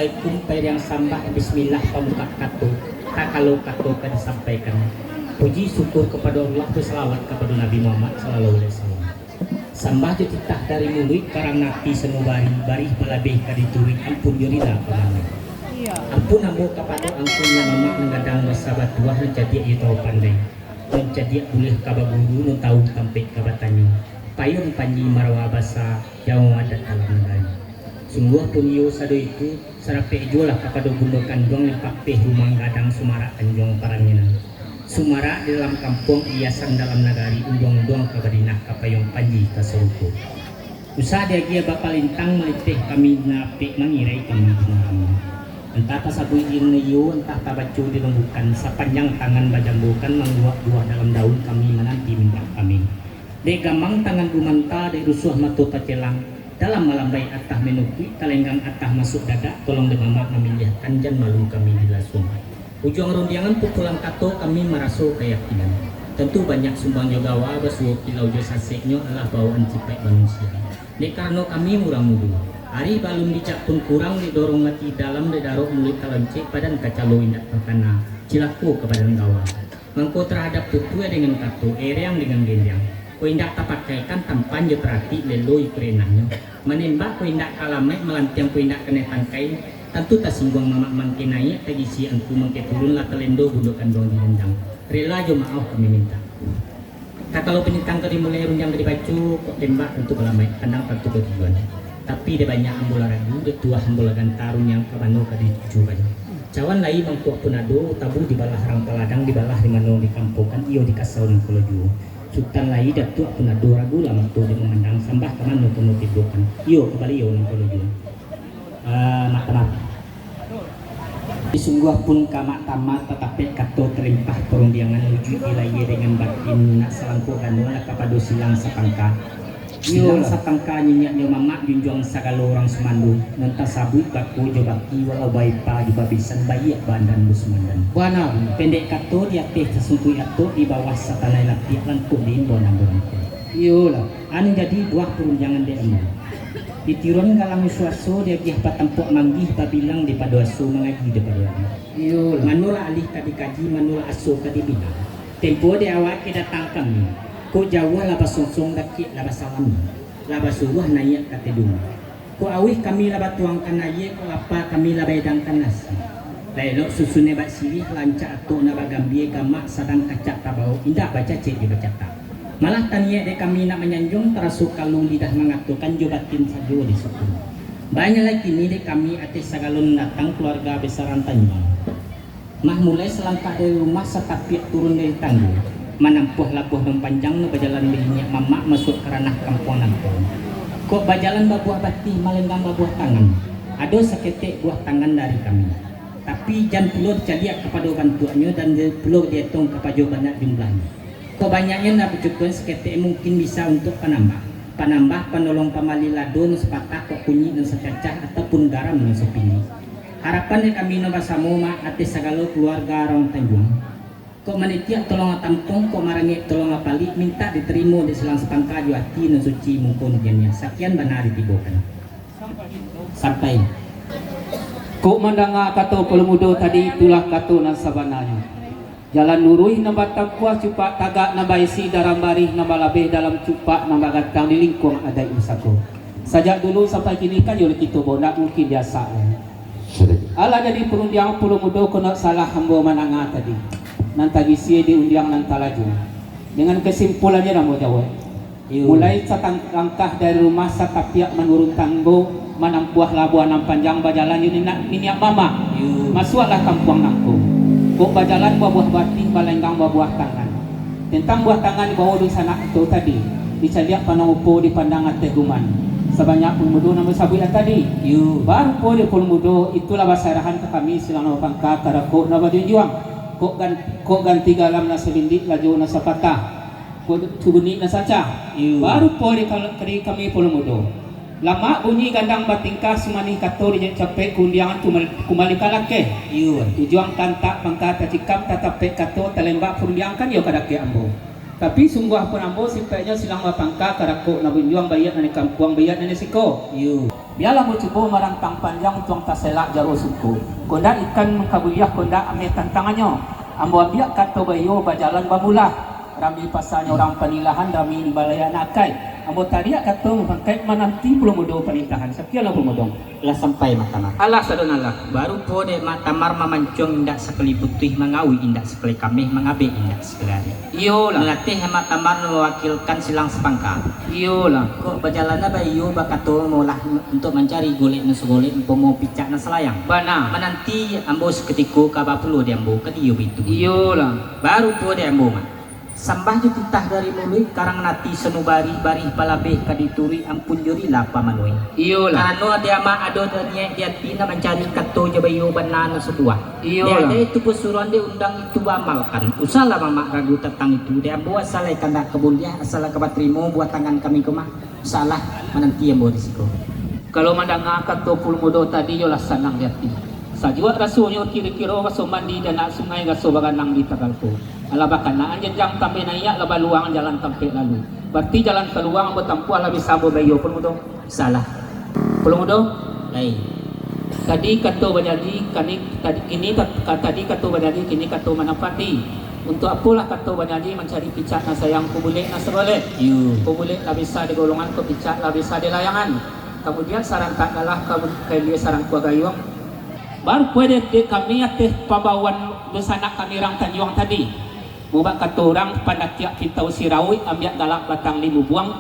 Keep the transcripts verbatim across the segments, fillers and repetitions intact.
Assalamualaikum, pairiang sambah, bismillah, pambuka kato, takalo kato ka disampaikan. Puji syukur kapado Allah, basalawat kapado Nabi Muhammad sallallahu alaihi wasallam. Sambah jo titah dari muluik, karano ati sanubari, barih balabeh ka dituruik, ampun jo rila pamanu. Ampun ambo kapado angku nan mamak nan gadang basa batuah nan cadiak iyo tahu pandai, nan cadiak buliah ka baguru, nan tahu tampek ka batanyo, payuang panji marawa basa, jauah adat dalam nagari. Sungguah pun iyo sado itu, sarapek juolah kapado bundo kanduang, limpapeh rumah gadang, sumarak anjuang paranginan. Sumarak di dalam kampuang, hiasan dalam nagari, unduang-unduang ka Madinah, ka payuang panji ka sarugo. Usah diagiah bapalintang, maliteh kami narapek, mangirai kami di naramo. Antah tasabuik di iyo, antah tabaco di lumbukan, sapanjang tangan bajambokan, mambuak buah dalam daun, kami mananti mintak kami. Dek gamang tangan gumanta, dek rusuah mato tacelang, dalam malambai atah manukuik, talenggang atah masuak dadak, tolong dek mamak mamiliahkan, jan malu kami dilasuang. Ujuang rundiangan pupulak kato, kami maraso kayakinan. Tantu banyak sumbang jo gawa, basuo kilau jo saseknyo, alah bawaan cipaik manusia. Dek karano kami urang mudo, ari balun dijak pun kurang, didorong ati dalam, didarok muluik taloncek, badan kacalo indak takana, cilako ka badan gawa. Mangko tarahadap tutuai dengan kato, ereang dengan gendeang. Kok indak tapakaikan tampan jo taratik, lelo ikurenahnyo. Manembak kok indak ka lamaik, malantiang kok indak kanai tangkai, tantu tasingguang mamak mangke naiak, tagisi angku mangke turun, lah talendo bundo kanduang di rindang. Rela jo maoh kami mintak. Takalo panitang ka dimulai, rundiang ka dibaco, kok tembak tantu ka lamaik, pandang tantu ka tujuan. Tapi dek banyak ambo lah ragu, dek tuah ambo lah ganta, rundiang ka mano ka ditujukan. Cawan lai mangkuak pun ado, tabu dibalah rang paladang, dibalah di mano dikampuangkan, iyo di kasau nan kolo juo. Sutan lai datuak pun ado, ragu lah mato dek mamandang, sambah ka mano kami tibokan, iyo ka baliau nan kolo juo. Ah, mak tamat. Sungguah pun ka mak tamat, tatapek kato talimpah parundiangan, ujuik di layie dengan batin, nak salangkuah ganua lah kapado silang sapangka. Silang Iyolah. sapangka niniak jo mamak, junjuang sagalo urang sumando, nan tasabuik bako jo baki, walau baipa jo babisan, baiak baandan basumandan. Bana. Pendek kato di ateh tasungkuik atok, di bawah satanai lapiak, langkok diimbau nan barangkek. Iyolah. Anu jadi buah parundiangan dek ambo. Ditiruan galang suaso, diagiah batampuak manggih, babilang dipado aso, mangaji dipado adi. Iyolah. Manolah alih ka dikaji, manolah aso ka dibilang. Tempo di awak ka datang kami, kok jauah lah basonsong, dakek lah basalami, lah basuruah naiak ka tedung. Kok auih kami lah batuangkan ayie, kok lapa kami lah baedangkan nasi. Lah elok susunnyo bak siriah, rancak atok nak bagambia, gamak sadang kacak tabao, indak bacacek jo bacatak. Malah taniaik dek kami nak manyanjuang, taraso kalu lidah mangatokan, jo batin sajo disukung. Banyak lai kini dek kami ateh sagalo nan datang, kaluarga basa rang Tanjuang. Mah mulai salangkah dari rumah, satapiak turun dari tanggo, manampuah labuah nan panjang, nan bajalan baliniak mamak masuak ka ranah kampuang nangko. Kok bajalan babuah batih, malenggang babuah tangan, ado saketek buah tangan dari kami. Tapi jan pulo dicaliak kapado bantuaknyo, dan jan pulo dietong kapajo banyak jumlahnyo. Kok banyaknyo nan bacukuan saketek mungkin bisa untuak panambah, panambah, panolong pambali lado nan sapatah, kok kunyik nan sacacah, ataupun garam nan sapindik. Harapan dek kami nan basamo, Mak, ateh sagalo kaluarga rang Tanjuang. Kok manitiak tolong atampuang, kok marangek tolong apalik, mintak ditarimo dek silang sapangka jo ati nan suci, muko nan janiah. Sakian bana ditibokan. Sampai. Kok mandanga kato Palo Mudo tadi, itulah kato nan sabananyo. Jalan luruih nan batampuah, cupak tagak nan baisi, daram barih nan balabeh, dalam cupak nan bagatang, di lingkuang adaik pusako. Sajak dulu sampai kini kan, yo kito bondak mungkin diasak lai. Alah jadi parundiang Palo Mudo, kok ndak salah ambo mandanga tadi, nan tagisia di undiang nan talaju. Dengan kesimpulannyo ambo jawab. Iyo. Mulai satang-, langkah dari rumah, satapiak manurun tanggo, manampuah labuah nan panjang, bajalan jo ninak, niniak mamak. Iyo. Masuaklah kampuang nangko. Kok bajalan babuah batih, balenggang babuah tangan. Tantang buah tangan dibawo dunsanak tu tadi, dicaliak pandang upo, dipandang ateh guman. Sabanyak Palo Mudo nan basabuik tadi. Iyo. Barupo di Palo Mudo, itulah basarahan ka kami silang nan bapangka, karakok nan bajunjuang. Kok gan-, kok ganti galam nan salindik, lajo nan sapatah. Kok tugunik nan sacah. Iyo. Barupo di kal-, di kami Palo Mudo. Lamak bunyi gandang batingkah, sumanih kato dijawek capek, ka undiangan kumal-, kumbalikan lakeh. Iyo. Tujuang kantak pangka tacikam, tatapek kato talembak, parundiangkan iyo ka dakek ambo. Tapi sungguah pun ambo sipaiknyo silang bapangka, karakok nan bajunjuang, baiak nan di kampuang, baiak nan di siko. Iyo. Bialah ambo cubo marantang panjang untuang taselak jaro suko. Kondak ikan mangkabuliah kondak ameh tantangannyo. Ambo ambiak kato baiyo bajalan bamulah. Rami pasanyo urang panilahan, rami di balai anakai. Ambo tariak kato mangkaik mananti Pulo Mudo parintahan. Sakianlah Pulo Mudo. Lah sampai Mak Tamar. Alah sadonyo lah. Barupo dek Mak Tamar mamancuang indak sakali putuih, mangawik indak sakali kameh, mangabek indak sakali ari. Iyolah. Malatih Mak Tamar mawakilkan silang sapangka. Iyolah. Kok bajalanlah baiyo bakato maulah untuk mancari golek nan sagolek, umpamo picak nan salayang. Bana. Mananti ambo sakutiko kaba pulo di ambo, kan iyo baitu. Iyolah. Barupo di ambo, Mak. Sambah jo titah dari muluik, karang nan ati sanubari, barih palabeh ka dituruik, ampun jo rila pamanuah. Iyolah. Karano di amak ado niaik di ati, nak mancari kato jo baiyo bana nan sabuah. Iyolah. Dek ado itu pasuruan, dek undang itu baamalkan. Usahlah mamak ragu tantang itu, dek ambo asa lai kandak ka buliah, asa lah ka batarimo buah tangan kami ko, Mak. Usahlah, mananti ambo di siko. Kalau mandanga kato Pulo Mudo tadi, iyo lah sanang di ati. Sajuak rasonyo kiro-kiro raso mandi di anak sungai, raso baranang di tagal ko. Alah bakanaan janjang tambah naiak, lah baluang jalan tampek lalu. Barati jalan kaluang batampuah lah bisa ambo baiyo, Pulo Mudo. Salah. Pulo Mudo? Lai. Tadi kato bajanji, kani, tadi, kini kat-, ka-, tadi kato bajanji, kini kato manapati. Untuak apolah kato bajanji mancari picak nan sayang, ko bulek nan sagolek. Iyo. Ko bulek lah bisa di golongan, ko picak lah bisa di layangan. Kamudian sarantak galah ka, ka ilia sarangkuah gayuang. Barupo dek, dek kami ateh pambawaan dunsanak kami urang Tanjuang tadi. Mubak kato urang, pandatiak pitau sirauik, ambiak galak batang limu buang.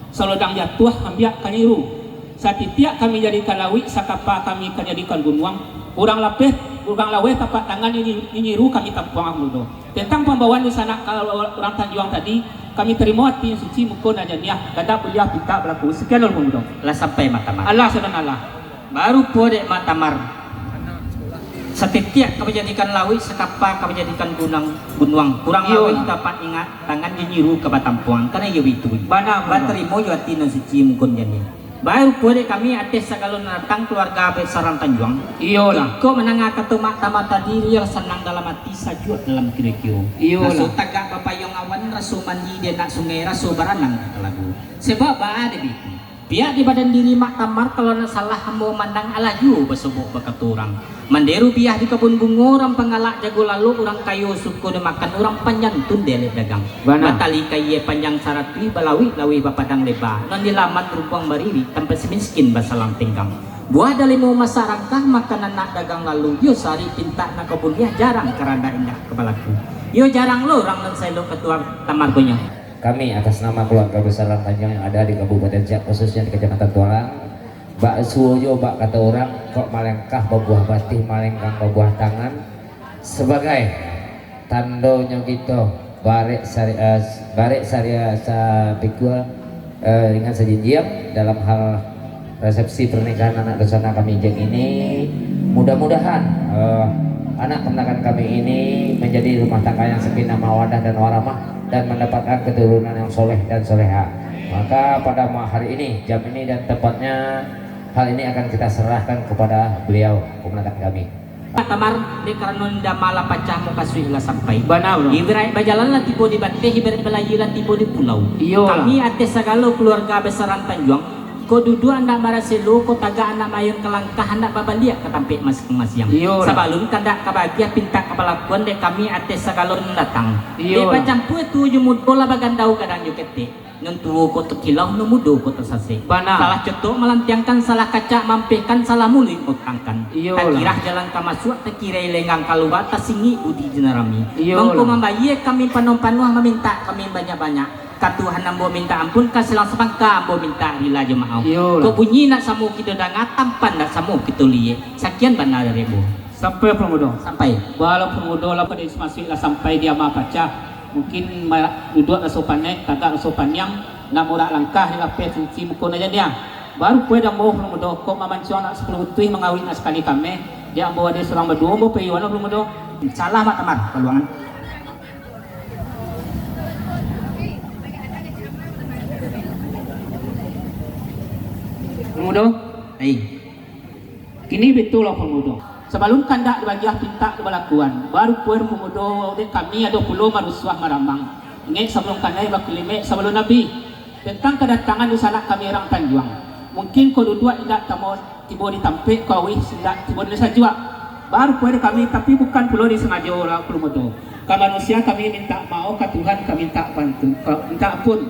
Salodang jatuah, ambiak ka nyiru. Satitiak kami jadikan lauik, sakapa kami ka jadikan gunuang. Kurang lapeh, kurang laweh tapak tangan, nyi-, nyi-, nyiru kami tampuang, Pulo Mudo. Tantang pambawaan dunsanak ka urang Tanjuang tadi, kami tarimo ati nan suci, muko nan janiah, kandak buliah pintak balaku. Sakian dulu, Pulo Mudo. Lah sampai Mak Tamar. Alah, sadonyo lah. Barupo dek Mak Tamar. Satitiak ka manjadikan lauik, sakapa ka manjadikan gunuang, gunuang. Kurang laweh tapak ingat, tangan jo nyiru ka batampuang. Kan iyo baitu. Bana, Pulo Mudo. Batarimo jo ati nan suci, muko nan janiah. Barupo dek kami ateh sagalo nan datang, kaluarga besar urang Tanjuang. Iyolah. Iko mandanga kato Mak Tamar tadi, liang sanang dalam ati, sajuak dalam kiro-kiro. Iyolah. Raso tagak bapayuang awan, raso mandi di anak sungai, raso baranang di talago. Sabab baa dek baitu? Pihak di badan diri Mak Tamar, kalau ndak salah ambo mandanga, alah juo basobok bakato urang. Mandeh rubiah di kabun bungo, urang pangalak jago lalok, urang kayo suko dimakan, urang panyantun dialek dagang. Bana. Batali kayie panjang saratuih, balauik laweh bapadang leba, nan di laman rumpuang baririak, tampek si miskin basalang pinggang. Buah dalimo masak rangkah, makan anak dagang lalu, iyo sari pintak nak ka buliah, jarang ka randak indak ka balaku. Iyo jarang lo urang nan saelok kato Mak Tamar ko nyo. Kami atas nama keluarga besar Tanjuang yang ada di Kabupaten Siak, khususnya di Kecamatan Tualang, bak suo jo bak kato urang, kok malangkah babuah batih, malenggang babuah tangan, sabagai tandonyo kito barek sari-, eh, barek saria sapikul, eh, ringan sajinjiang dalam hal resepsi pernikahan anak dunsanak kami Ijek ini. Mudah-mudahan, eh, anak keponakan kami ini menjadi rumah tangga yang sakinah mawadah dan warahmah dan mendapatkan keturunan yang soleh dan soleha. Maka pada ma-, hari ini, jam ini dan tempatnya, hal ini akan kita serahkan kepada beliau, keponakan kami. Mak Tamar, dek karano ndak malah pacah mukasuik lah sampai. Bana, Bro. Ibaraik bajalan lah tibo di bateh, ibaraik balayia lah tibo di pulau. Iyolah. Kami ateh sagalo kaluarga besar urang Tanjuang, ko duduak andak maraselo, ko tagak andak maayun ka langkah, andak babaliak ka tampek masiang-masiang. Iyolah. Sabalun kandak ka bagiah pintak ka balakuan dek kami ateh sagalo nan datang. Iyolah. Dek bacampua tuo jo mudo, lah bagandau gadang jo ketek. Nan tuo ko takilau, nan mudo ko tasasek. Bana. Salah cotok malantiangkan, salah kacak maampehkan, salah muluik mautangkan. Iyolah. Takirah jalan ka masuak, takirah lenggang kalua, tasingik budi jo nan rami. Iyolah. Mangko mambayie kami panuah-panuah, mamintak kami banyak-banyak. Ka Tuhan ambo mintak ampun, ka silang sapangka ambo mintak rila jo maoh. Iyolah. Kok bunyi ndak samo kito danga, tampan ndak samo kito liek. Sakian bana dari ambo. Sampai, Pulo Mudo? Sampai. Baa lo Pulo Mudo, lah pado masuak lah sampai di ama pacah. Mungkin ma-, duduak raso panek, tagak raso paniang, nak murak langkah di lapeh suci muko nan janiah. Barupo dek ambo, Pulo Mudo, kok mamancuang nak sapuluah butuih, mangawik nak sakali kameh, dek ambo ade surang baduo, ambo paiyoan lo, Pulo Mudo. Salah Mak Tamar, kaluangan. Pulo Mudo? Hei. Kini baitu lo Pulo Mudo. Sabalun kandak dibagiah pintak dibalakuan, barupo Pulo Mudo dek kami ado pulo marusuah maramang. Ingek sabalun kanai, bakulimek sabalun abih. Tantang kadatangan dunsanak kami urang Tanjuang. Mungkin ko duduak indak tamo tibo di tampek, ko auih indak tibo di sajuak. Baru pulo di kami, tapi bukan pulo disangajo lah pulo mudo. Ka manusia kami mintak maoh, ka Tuhan kami mintak bantu, ka, mintak ampun.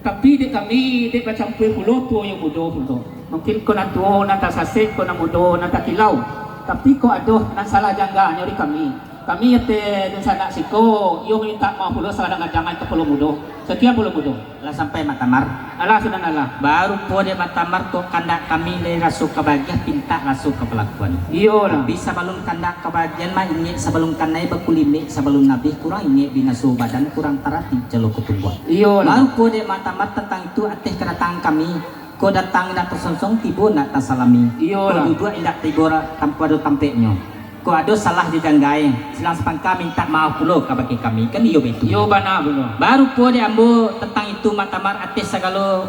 Tapi dek kami, dek bacampua pulo tuo jo mudo pulo. Mungkin ko nan tuo nan tasasek, ko nan mudo nan takilau. Tapi ko ado nan salah jangganyo di kami. Kami ateh dunsanak siko, iyo mintak maoh pulo sagadang-gadang ka pulo mudo. Sakian pulo mudo. Lah sampai Mak Tamar. Alah, sudah alah. Baru pulo dek Mak Tamar ko kandak kami dari raso kabagian pintak raso kapalakuan. Iyolah. Tapi sabalun kandak kabagian mah ingek sabalun kanai bakulimek sabalun abih kurang ingek binaso badan kurang tarati calo katumbuak. Iyolah. Baru pulo dek Mak Tamar tantang itu ateh kadatangan kami. Ko datang indak tasonsong, tibo indak tasalami. Iyolah. Ko duduak indak tibo ra-, tanpa ado tampeknyo. Ko ado salah jo janggai, silang sapangka mintak maoh pulo kabake kami, kan iyo baitu? Iyo, bana pulo. Baru pulo dek ambo tantang itu, Mak Tamar, ateh sagalo,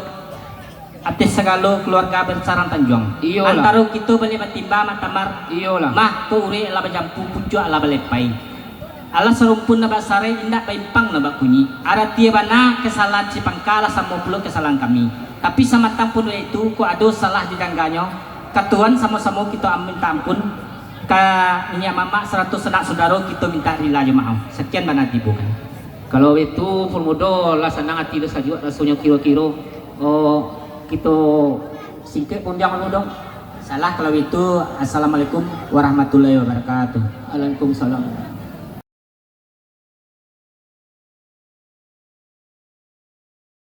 ateh sagalo kaluarga bansaran Tanjuang. Iyolah. Antaro kito baliak batimbang, Mak Tamar. Iyolah. Mah, ko urek lah bajampu, pucuak lah balepai. Alah sarumpun nan basarai, indak baimpang nan bakunyi. Aratinyo bana, kasalahan si pangka lah samo pulo kasalahan kami. Tapi samatang pun itu, kok ado salah jo jangganyo, ka Tuhan samo-samo kito am-, minta ampun, ka niniak mamak sarato sanak sudaro kito minta rila jo maoh. Sakian bana tibo kan. Kalau itu, Pul Mudo, lah sanang ati, lah sajuak rasonyo kiro-kiro, oh, kito singkek pun jangan Mudo. Salah kalau itu, Assalamualaikum warahmatullahi wabarakatuh. Waalaikumsalam.